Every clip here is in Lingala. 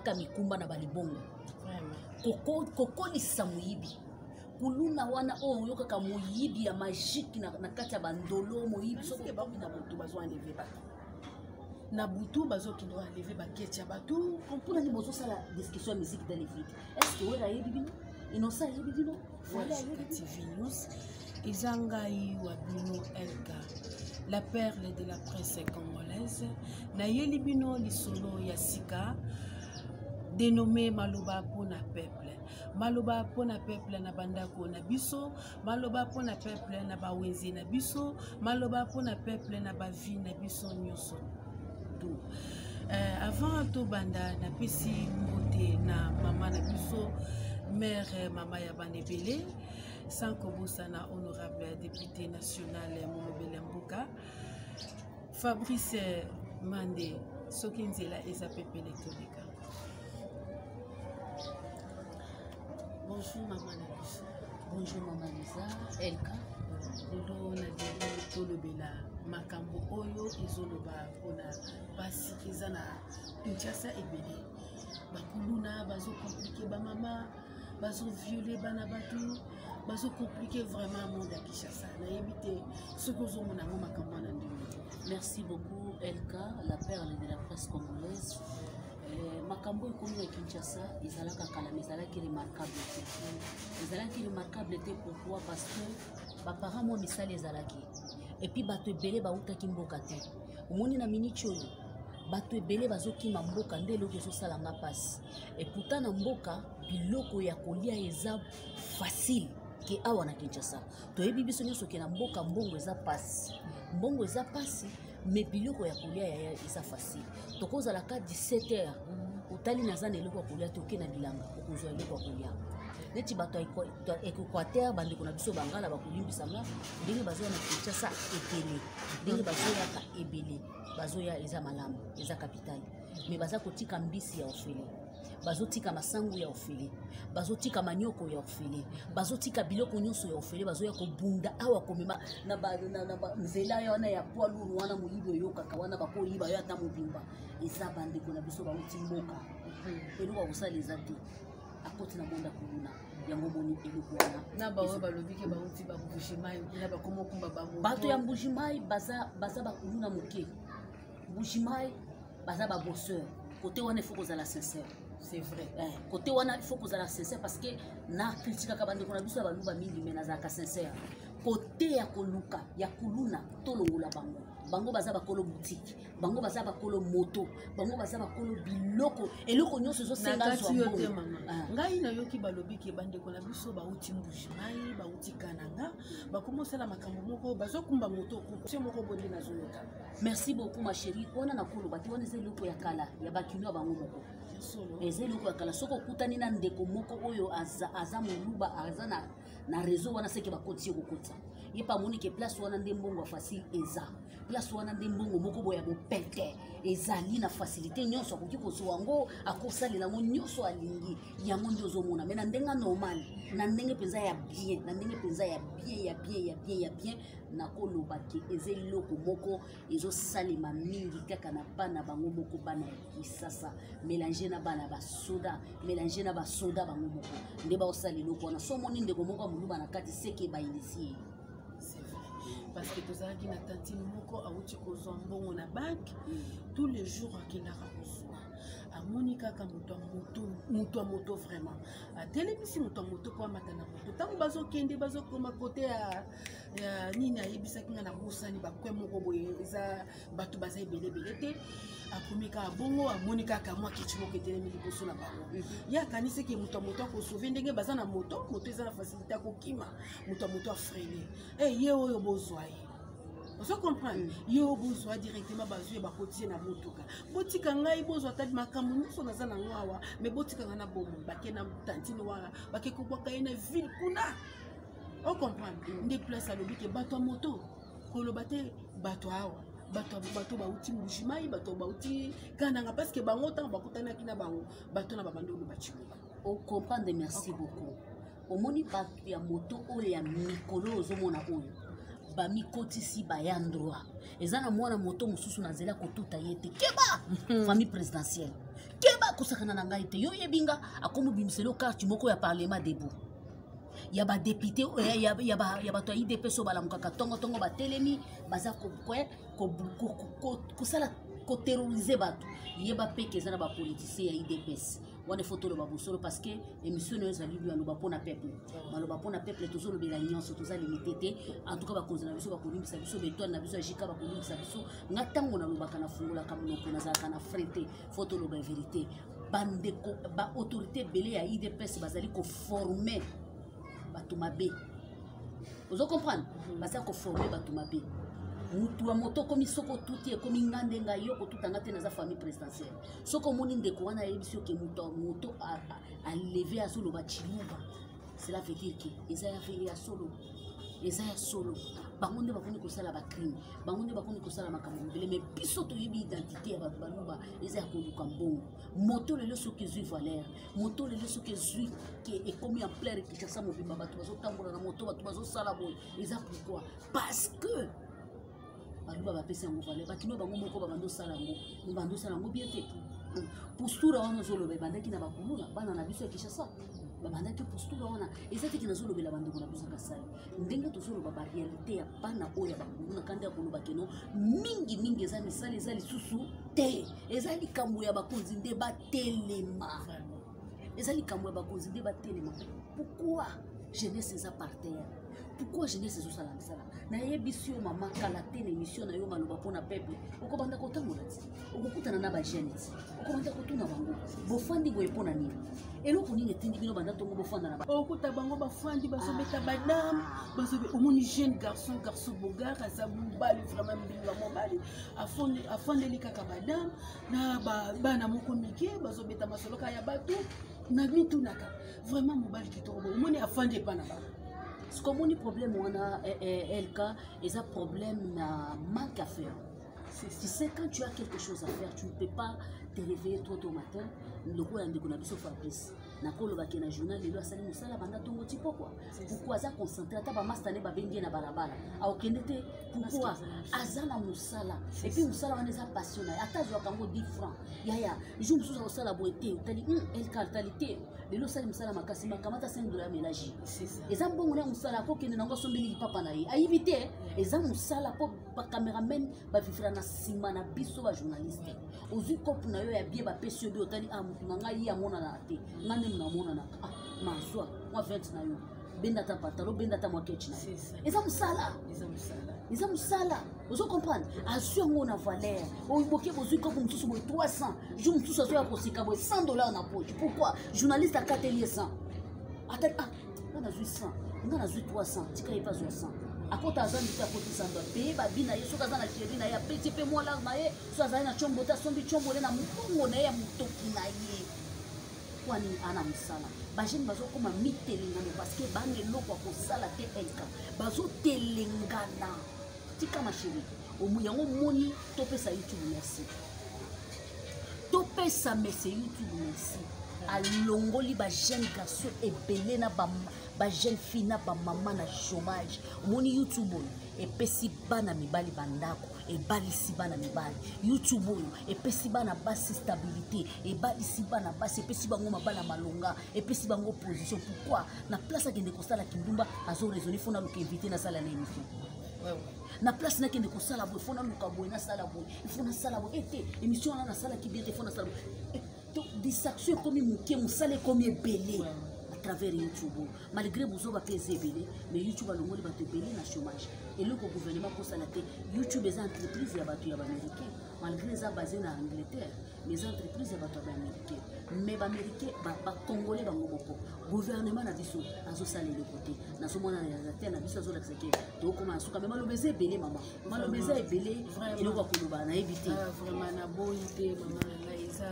Komemaka mikumba na balibongo, kokolisa moyibi, kuluna wana oyo oyokaka, moyibi ya magique na kati ya bandolo, moyibi. Soki bakomi na butu, bazoenlever bato na butu, bazokende enlever baketi ya bato. Mpona nini bozosala discussion ya musique dans le vide? Est ce que Wera ayebi bino? Innocent ayebi bino? Fally ayebi? TV News, eza ngai wa bino Elka, la perle de la presse congolaise. Nayeli bino lisolo ya sika dénommé Maloba mpona peuple. Maloba mpona peuple na bandako na biso, maloba mpona peuple na bawenze na biso, maloba mpona peuple na bavie na biso nyonso tout. Avant tobanda, napesi mbote na mama na biso, mare, mama ya bana ebele, sans kobosana honorable député national, molobeli ya mboka, Fabrice Mande. Soki nzela eza pepele, toleka. Bonjour mama na biso. Bonjour mama Liza Elka. Lelo nalingi tolobela makambo oyo ezoloba mpona mpasi eza na Kinshasa. Ebele bakuluna bazocompliquer bamama, bazovioler bana bato, bazocompliquer vraiment monde ya Kinshasa. Nayebi te soki ozomona yango, makambo wana ndenge. Merci beaucoup Elka, la perle de la presse congolaise. Makambo ekomi na Kinshasa ezalaka kala, mais ezalaki remarquable te. Ezalaki remarquable te, pourquoi? Parce que baparent mwa misala ezalaki, et puis bato ebele bautaki mboka te. Omoni, na miniti oyo bato ebele bazokima mboka, nde eloko ezosalanga mpasi. Et pourtant na mboka biloko ya kolia eza facile ke awa na Kinshasa. Toyebi biso nyonso ke na mboka mbongo eza mpasi, mbongo eza mpasi, mais biloko ya kolia yaya eza facile. Tokozala ka 17 heures, otali naza na eloko ya kolia te, oke na bilanga, okozwa eloko ya kolia. Neti bato ya Équateur, bandeko na biso bangala bakolimbisanga, ndenge bazoya na Kinshasa ebele, ndenge bazoyaka ebele, bazoya eza malamu, eza capitale, mais baza kotika mbisi ya ofele, bazotika masangu ya ofele, bazotika manioko ya ofele, bazotika biloko nyonso ya ofele. Bazoya kobunda awa, komema na nzela wana ya poids lourd wana, moyibi oyokaka wana, bakoyiba yo ata mobimba. Eza bandeko na biso bauti mboka, eloko ya kosala eza te, akoti na bonda kuluna yango. Moni eloko wana? Na baoyo balobi ke bauti baMbuji-Mayi kuna, bakoma okumba bango. Bato ya Mbuji-Mayi baza bakuluna moke. Mbuji-Mayi baza babosseur. Côté wana il faut kozala sincère. C'est vrai. Côté wana il faut kozala sincère, parce que na critiquaka bandeko na biso ya baluba mingi, mais nazalaka sincère. Côté ya koluka ya kuluna, tolongola bango. Bango baza bakolo boutique, bango baza bakolo moto, bango baza bakolo biloko, eloko nyonso ezosenga. Zwa yo te mama. Ngai nayoki balobi ke bandeko na biso bauti Mbuji-Mayi, bauti Kananga, bakomi osala makambo moko, bazokumba moto moko boye, nazoyoka. Merci beaucoup ma chérie. Wana nakoloba te, wana eza eloko ya kala ya bakino ya bango moko, eza eloko ya kala. Soki okutani na ndeko moko oyo aza moluba, aza na réseau wana, seke bakotisi yo, kokotisa ye mpe amoni ke place wana nde mbongo ya facile eza, place wana nde mbongo moko boye ya bopete ezali na facilité nyonso, akoki kozwa yango, akosalela yango nyonso alingi. Yango nde ozomona. Mais na ndenge normal, na ndenge mpenza ya bien, na ndenge mpenza ya bien, ya bien, ya bien, ya bien, nakoloba ke eza eloko moko ezosalema mingi kaka na bana bango moko, bana ya Kisasa, mélange na bana basoda, mélange na basoda bango moko nde baosala eloko wana. So omoni ndeko moko ya moluba na kati, seke bainitier ye. Parce que tozalaki na tantine moko awuti kozwa mbongo na banque. Tous les jours akendaka kozwa. Amoni kaka moto ya moto, moto ya moto vraiment atelemisi moto ya moto mpo amata na moto. Ntango bazokende, bazokoma kote ya nini, ayebisaki nga, nabosani, bakwe moko boye eza bato baza ebele ebele te. Akomi kaka bongo, amoni kaka mwa kiti moko etelemi liboso na bango. Ye akanisaki moto ya moto akosauver. Ndenge baza na moto, moto eza na facilité, akokima. Moto ya moto afreiner e, ye oyo bozwa ye, ozo comprendre? Ye oyo bozwa directement, bazwi ye, bakoti ye na motuka. Botika ngai, bozwa ata makambo nyonso naza nango awa, mais botika ngai na bomoi. Bake na tantine wana, bake kobwaka ye na ville kuna. Ocomprendre? Nde place alobi ke bato ya moto, koloba te bato awa, bato bauti Mbuji-Mayi, bato bauti Kananga, parce que bango ntango bakutanaki na bango, bato na babandi oloba tshiluba. Ocomprendre? Merci beaucoup. Omoni, bato ya moto oyo ya mikolo ozomona oyo bamikotisi baya droit, eza na mwana moto mosusu na nzela kotuta ye te. Keba, famille présidentielle, keba. Kosakana na ngai te, yo oyebi nga. Akomi obimisela carte moko ya Parlement debout, ya badéputé, ya bato ya UDPS oyo balamukaka ntongotongo, batelemi, baza kosala koterroriser bato. Yeba mpe ke eza na bapoliticien ya UDPS wana. Ifo toloba bosolo, parce que émission oyo ezali maloba mpona peuple, maloba mpona peuple. Tozolobela nyonso, toza limité te. En tout cas, bakonzi na biso bakolimbisa biso, baétoile na biso ya jika bakolimbisa biso. Nga ntango nalobaka, nafungolaka monoko, nazalaka na frein te. Fo toloba vérité. Bandeko, baautorité ebele ya UDPS bazali koformer bato mabe. Ozo comprendre? Baza koformer bato mabe. Mutu ya moto okomi, soki otuti, ekomi nga nde ngai. Yo kotutanga te, naza famille présidentielle. Soki omoni ndeko wana ayebisi yo ke moto moto alever, azoloba chiluba, cela veut dire ke eza ya vele, ya solo, eza ya solo. Bango nde bakomi kosala bacrime, bango nde bakomi kosala makambo mibele. Mais biso toyebi identité ya bato baluba, eza ya koluka mbongo. Moto lelo soki ezwi valeur, moto lelo soki ezwi ke ekomi ampleur, Kinshasa mobimba bato bazotambola na moto, bato bazosala boye, eza pourquoi? Parce que baluba bapesi yango valeur. Bakino bango moko babandi osala yango, babandi osala yango bien te. Posture wana ozoloba ebandaki na bakuluna, bana na biso ya Kinshasa babandaki posture wana. Eza teke nazolobela bandeko na biso ya Kasai, ndenge tozoloba baréalité ya bana oyo ya bakuluna. Kanda ya koloba keno mingimingi eza misala, eza lisusu te. Eza likambo ya bakonzi nde batelema, eza likambo ya bakonzi nde batelema. Pourquoi jeunesse eza par terre? Pourquoi jeunesse ezosala misala? Nayebisi yo, mama, kala te na émission na yo Maloba mpona peuple, okobanda kotambola ti okokutana na bajeune, ti okobanda kotuna bango: bofandi boye mpo na nini? Eloko nini etindi bino banda ntongo bofanda na Okuta bango bafandi, bazobeta badame, bazobe. Omoni jeune garçon, garçon bogar, aza mobali vraiment, mbinga mobali, afandeli kaka badame na bana moko mike, bazobeta masolo kaka ya bato. Na mitunaka vraiment, mobali kitoko boye, omoni afandi epa na bango. Soki omoni problème wana, LK, eza problème na manque à faire. Tu sais, quand tu as quelque chose à faire, tu ne peux pas te réveiller trop tôt matin. Lokola ndeko na biso Fabrice, nakolobaki na journal lelo, asali mosala banda ntongo ti pokwa. Pourquoi? Aza concentré. Ata bamasta ne babengi ye na balabala, aokende te. Pourquoi? Aza na mosala, et puis mosala wana eza passion na ye. Ata azwaka yango 10 francs, yaya, jour mosusu akosala boye te. Otali elka, otali te, lelo osali mosala makasi, makamata 5 dollar, mélange. Eza mbongo na mosala, akokende nango, asombeli lipapa na ye, ayibi te. Eza mosala mpo bacameraman bavivre na nsima na biso bajournaliste. Ozwi kope na yo ya bie, bapesi yo bie, otali: ah, motu na ngai ye amonanaka te, ngai nde namonanaka. Ah, mazwa mwa 20 na yo, benda ata pantalon, benda ata mwa ketch na yo. Eza mosala, eza mosala. Ozo comprendre? Azwi yango na valeur. Boke, bozwi kopo mosusu boye 300, jour mosusu azoya koseka boye 100 dollar na poche. Pourquoi? Journaliste akateli ye 100. Ata ah, nga nazwi 100, nga nazwi 300, tika ye mpe azwa 100. Akota, aza ndite, akoti 100, apeye babi na ye. Soki aza na chéri na ye, apeti mpe mwa lar na ye. So azali na tiombo te, asombi tiombo ne na mbongo na ye ya motoki na ye. Kwani ana mosala. Bajeune bazokóma mitelengano parce que bana eloko ya kosala te. Elka bazotelengana. Tika, ma chérie, yango omoni, topesa YouTube merci, topesa mese YouTube merci. Alongoli bajeune garçon ebele na bajeune fille na bamama na chômage. Omoni YouTube oyo epesi bana mibali bandako, ebalisi bana mibali. YouTube oyo epesi bana basi stabilité, ebalisi bana basi, epesi bango mabala malonga, epesi bango position. Pourquoi? Na place akende kosala kindumba, azoraisonner: fo naluka invité, nasala na émission. Na place nakende kosala boye, fo naluka boye, nasala boye, ifo nasala boye ete émission wana nasalaki bien te, fo nasala boye. Distraction ekomi moke, mosala ekomi ebele à travers YouTube. Malgré bozoba mpe eza ebele, mais YouTube alongoli bato ebele na chômage. Eloko gouvernement kosala te. YouTube eza entreprise ya bato ya baaméricain, malgré eza basé na Angleterre, mais eza entreprise ya bato ya baaméricain. Mais baaméricain, bacongolais bango moko, gouvernement na biso azosala eloko te. Nazomona réalisateur na biso azolakisa ke tokóma na suka. Mais maloba eza ebele, mama, maloba eza ebele, eloko ya koloba nayebi te. Vraiment, naboyi te, mama na ngai. Eza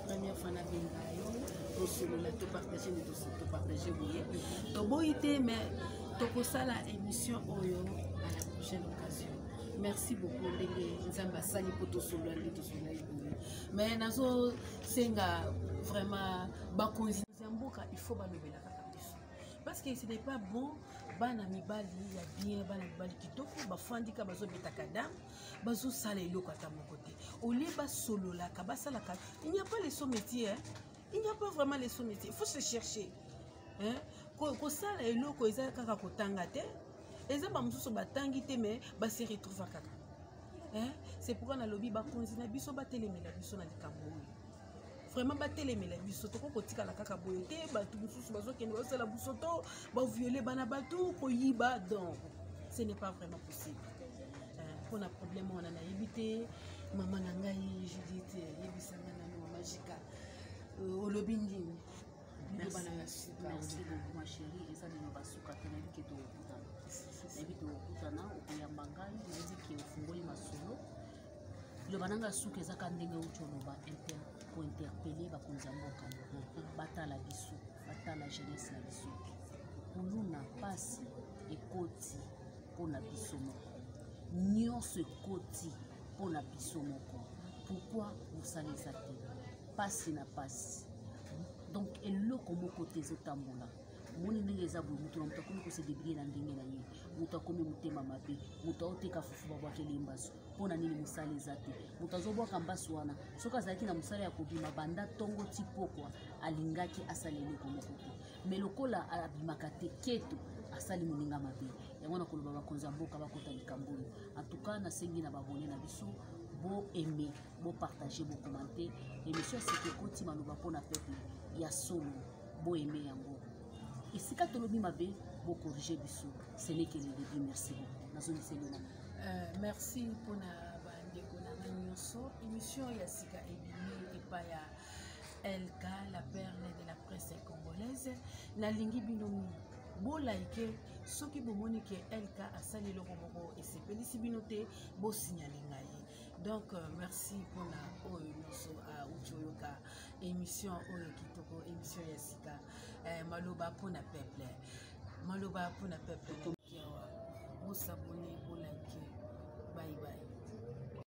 première fois nabenga yo, tosolola, topartage nde topartage boye. Toboyi te, mais tokosala émission oyo à la prochaine occasion. Merci beaucoup ndenge Nzambe asali mpo tosolola nde tosolola boye. Mais nazosenga vraiment bakonzi ya mboka, il faut balobela kaka biso. Parce que ce n'est pas bon, bana mibali ya bien, bana mibali kitoko, bafandi ka bazobetaka dame, bazosala eloko ata moko te. Olie basololaka, basalaka. Il n'y a pas les sot métier, hein? Il n'y a pas vraiment les sot métier. Il faut se chercher. Hein? Kosala eloko eza kaka kotanga te. Eza ba mosusu batangi te mais ba se retrouva kaka. Hein? C'est pourquoi nalobi bakonzi na biso batelemela biso na likambo oyo. Vraiment batelemela biso, tokoki kotikala kaka boye te. Bato mosusu bazokende bazosala busoto, baviole bana bato, koyiba. Donc ce n'est pas vraiment possible. Mpona problème wana nayebi te. Mama na ngai Judith, yebisanga nano, mama Jika, olobi nini? Merci, merci beaucoup ma chérie. Eza liloba suka te. Nayebi ke tokokutana, nayebi tokokutana, okoyamba ngai, nayebi ke ofungoli masolo. Liloba na ngai suka ezaka ndenge outi oloba, kointerpeller bakonzi ya mboka, batala biso, batala jeunesse na biso. Kuluna pasi ekoti mpona biso moko, nyonso ekoti mpona biso moko. Pourquoi mosala eza te? Pasi na pasi, donc eloko moko te ezotambola. Omoni ndenge eza boye, moto na moto akomi kose débrouiller na ndenge na ye. Moto akomi motema mabe, moto aoteka fufu, babwakeli mbasu. Mpo na nini mosala eza te? Moto azobwaka mbasu wana, soki azalaki na mosala ya kobima banda ntongo ti pokwa, alingaki asala eloko moko te. Mais lokola abimaka te, keto asali moninga mabe. Yango na koloba, bakonzi ya mboka bakota likambo oyo. En tout cas, nasengi na baabonnés na biso, bo aimer, bopartager, bocommenter. Émission ya sika ekoti, maloba mpona peuple ya solo. Boaimer yango. Esika tolobi mabe, bocorriger biso. Ce n'est que le début. Merci beaucoup, nazongiseli na Merci mpona bandeko na ngai nyonso. Émission ya sika ebimi epai ya LK, la perle de la presse congolaise. Nalingi bino mingi, bolike. Soki bomoni ke LK asali eloko moko esepelisi bino te, bosignaler ngai. Donc merci mpona oyo nyonso auti oyoka émission oyo kitoko, émission ya sika, maloba mpona peuple, maloba mpona peuple. Bos'abonner.